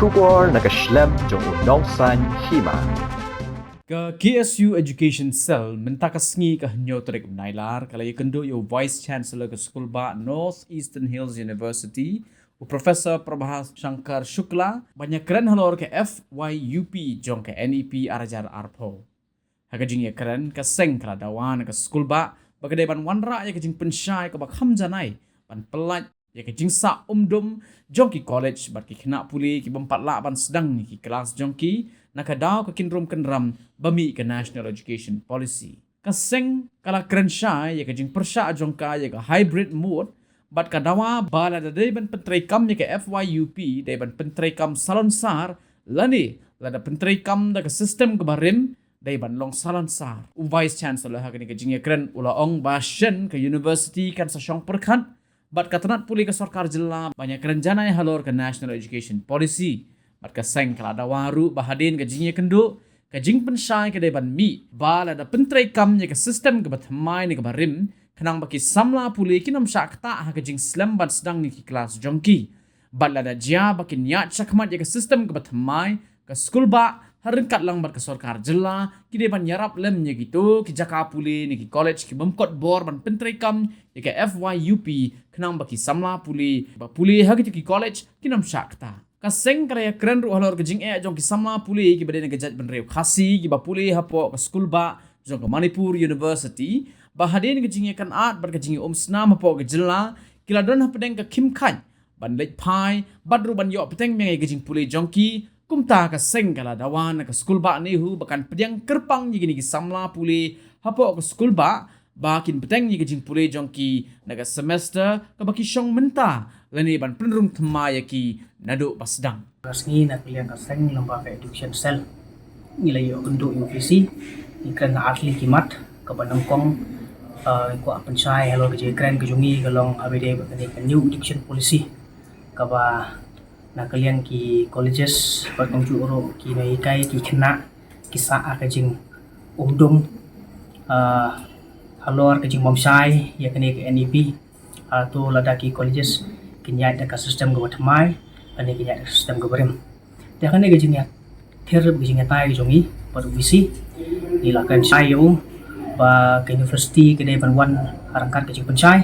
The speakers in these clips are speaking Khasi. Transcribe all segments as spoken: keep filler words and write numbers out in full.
Khubor na ka shlem jong u nongsaiñ hima. Ka K S U Education Cell mynta ka sngi ka hynñiew tarik Nailar ka la ïakynduh ïa u Vice Chancellor ka skulbah North Eastern Hills University, u Professor Prabha Shankar Shukla, ban ïakren halor ka F Y U P jong ka N E P ar hajar arphew. Ha ka jingïakren, ka seng ka la dawa na ka skulbah ba ka dei ban wanrah ïa ka jingpynshai kaba kham janai ban pyllait ïa ka jingsah umdum jong ki college bad ki khynnah pule ki bym pat lah ban sdang ïa ki klas jong ki na ka daw ka kynrum kynram ba mih ka National Education Policy. Ka seng ka la kren shai ïa ka jingpyrshah jong ka ïa ka hybrid mode bad ka dawa ba lada dei ban pyntreikam ïa ka F Y U P, dei ban pyntreikam salonsar, lane lada pyntreikam da ka system kaba rim, dei ban long salonsar. U Vice Chancellor ha kane ka jingïakren u la ong ba shen ka university kan sa shong pyrkhat bad ka tnat pule ka sorkar jylla ban ïakren janai halor ka National Education Policy. Bad ka seng ka la dawa ruh ba hadien ka jingïakynduh, ka jingpynshai ka dei ban mih ba lada pyntreikam ïa ka system kaba thymmai ne kaba rim, khnang ba ki samla pule kin ym shah ktah ha ka jingslem ban sdang ïa ki klas jong ki. Bad lada jia ba kin ïaid shakhmat ïa ka system kaba thymmai, ka skulbah ha ryngkat lang bad ka sorkar jylla ki dei ban ïarap lem ïa kito ki jaka pule ne ki college ki bym kot bor ban pyntreikam ïa ka F Y U P, khnang ba ki samla pule ba pule ha kito ki college kin ym shah ktah. Ka seng ka la ïakren ruh halor ka jingeh jong ki samla pule kiba dei na ka jaitbynriew Khasi kiba pule hapoh ka skulbah jong ka Manipur University, ba hadien ka jingïakynad bad ka jingïaumsnam hapoh ka jylla, ki la don hapdeng ka khim khait ban leit phai bad ruh ban ïoh bteng biang ïa ka jingpule jong ki. Kumta ka seng ka la dawa na ka skulbah NEHU ba kan pdiang kyrpang ïa kine ki samla pule hapoh ka skulbah ba kin bteng ïa ka jingpule jong ki na ka semester kaba ki shong mynta, lane ban pynrung thymmai ïa ki naduh ba sdang. Ka sngi na ka liang ka seng lyngba ka Education Cell, ngi la ïoh kynduh ïa u V C, ngi kren ha artylli ki mat. Kaba nyngkong, ah, kwah pynshai halor ka jingkren ka jong ngi ka long ha ba dei bad kane ka New Education Policy, kaba na ka liang ki colleges bad kumjuh ruh ki nonghikai ki khynnah ki sah ha ka jingumdum, ah, halor ka jingbymshai ïa kane ka N E P. Ah, to lada ki colleges kin ïaid da ka system kaba thymmai lane kin ïaid da ka system kaba rim. Te ha kane ka jingïathir, ka jingïatai ka jong ngi bad u V C, ngi la kren shai ïa u ba ka university ka dei ban wan ha ryngkat ka jingpynshai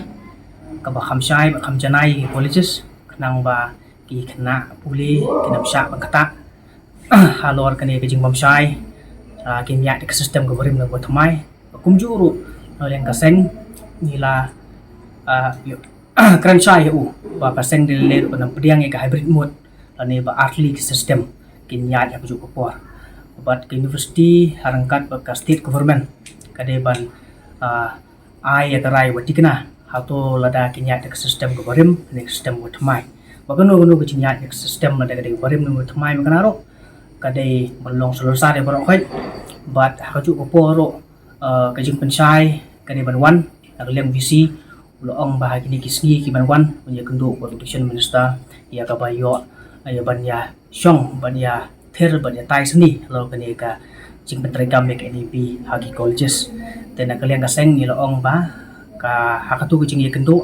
kaba kham shai bad kham janai ïa ki colleges, khnang ba ki khynnah pule kin ym shah ban ktah halor kane ka jingbymshai, ah, kin ïaid da ka system kaba rim ne kaba thymmai. Kumjuh ruh na liang ka seng ngi la, ah, ïoh kren shai ïa u ba ka seng dei leh ruh ban pdiang ïa ka hybrid mode lane ba artylli ki system kin ïaid ha kajuh ka por. Bad ka university ha ryngkat bad ka state government ka dei ban, ah, ai ïa ka rai ba thikna hato lada kin ïaid da ka system kaba rim ne ka system kaba thymmai. Ba kano kano ka jingïaid da ka system, lada ka dei kaba rim ne kaba thymmai, ma kane ruh ka dei ban long salonsar ïa baroh khoit. Bad ha kajuh ka por ruh, ah, ka jingpynshai ka dei ban wan na ka liang V C, u la ong ba ha kine ki sngi ki ban wan un ïakynduh bad u Education Minister ïa kaba ïoh, ïa ban ïa shong ban ïathir ban ïatai sani halor kane ka jingpyntreikam ïa ka N E P ha ki colleges. Te na ka liang ka seng ngi la ong ba ka, ha kato ka jingïakynduh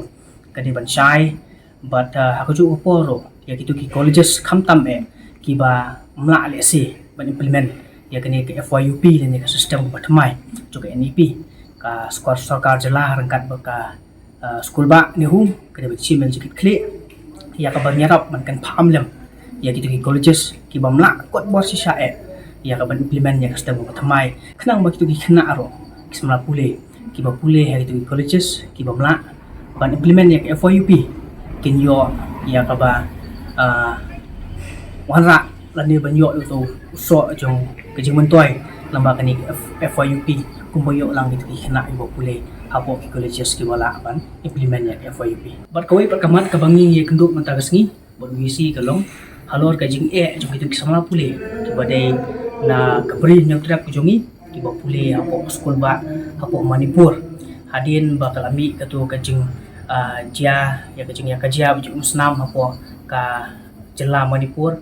ka dei ban shai bad, ah, ha kajuh ka por ruh ïa kito ki colleges khamtam eh kiba ym lah lehse ban implement ïa kane ka F Y U P lane ka system kaba thymmai jong ka N E P, ka sor-, sorkar jylla ryngkat bad ka, ah, skulbah NEHU ka dei ban shim ïa ka jingkitkhlieh ïa kaban ïarap ban kynpham lem ïa kito ki colleges kiba ym lah kot bor shisha eh ïa kaban implement ïa ka system kaba thymmai, khnang ba kito ki khynnah ruh ki samla pule kiba pule ha kito ki colleges kiba ym lah ban implement ïa ka F Y U P kin ïoh ïa kaba, ah, wanrah lane ban ïoh ïa uto u soh jong ka jingmyntoi lyngba kane ka F-, F Y U P kumba ïoh lang kito ki khynnah kiba pule hapoh ki colleges kiba lah ban implement ïa ka F Y U P. Bad kawei pat ka mat kaba ngi ïakynduh mynta ka sngi bad u V C ka long halor ka jingeh jong kito ki samla pule kiba dei na ka Bri Hynñiewtrep ka jong ngi kiba pule hapoh skulbah hapoh Manipur. Hadien ba ka la mih kato ka jing, ah, jia ïa ka jingïakajia bad jingumsnam hapoh ka jylla Manipur,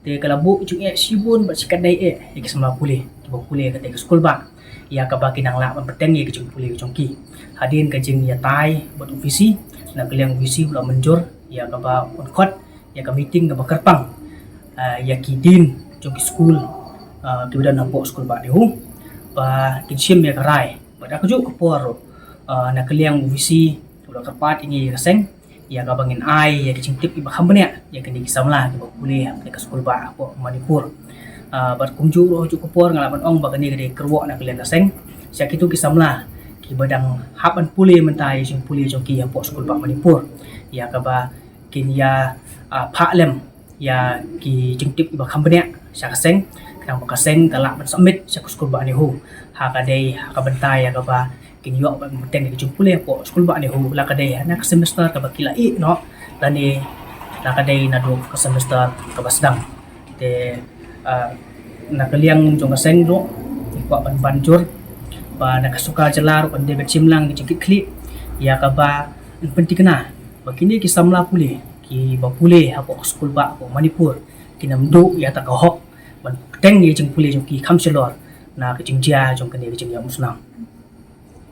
te ka la buh jingeh shibun bad shikatdei eh ïa ki samla pule kiba pule ha katei ka skulbah ïa kaba ki nang lah ban bteng ïa ka jingpule ka jong ki. Hadien ka jingïatai bad u V C, na ka liang u V C u la mynjur ïa kaba un khot ïa ka meeting kaba kyrpang ah, ïa ki dean jong ki skul, ah, kiba don hapoh skulbah NEHU ba kin shim ïa ka rai bad ha kajuh ka por ruh, ah, na ka liang u VC u la kyrpad ïa ngi ïa ka seng ïa kaba ngin ai ïa ki jingtip kiba kham bniah ïa kine ki samla kiba pule ha kane ka skulbah hapoh Manipur. Ah, bad kumjuh ruh ha kajuh ka por nga lah ban ong ba kane ka dei ka kyrwoh na ka liang ka seng sha kito ki samla kiba dang hap ban pule mynta ïa jingpule jong ki hapoh skulbah Manipur, ïa kaba kin ïa, ah, phah lem ïa ki jingtip kiba kham bniah sha ka seng, khnang ba ka seng ka lah ban submit sha ka skulbah NEHU ha ka dei ha ka bynta ïa kaba kin ïoh ban bteng ïa ki jingpule hapoh skulbah NEHU, la ka dei na ka semester kaba ki la ïeh noh lane la ka dei naduh ka semester kaba sdang. Te, ah, na ka liang jong ka seng ruh ngi kwah ban ban jur ba na ka sorkar jylla ruh kan dei ban shim lang ki jingkitkhlieh ïa kaba yn pynthikna ba kine ki samla pule kiba pule hapoh skulbah hapoh Manipur kin ym duh ïa kata ka hok ban bteng ïa jingpule jong ki kham shalor na ka jingjia jong kane ka jingïap umsnam.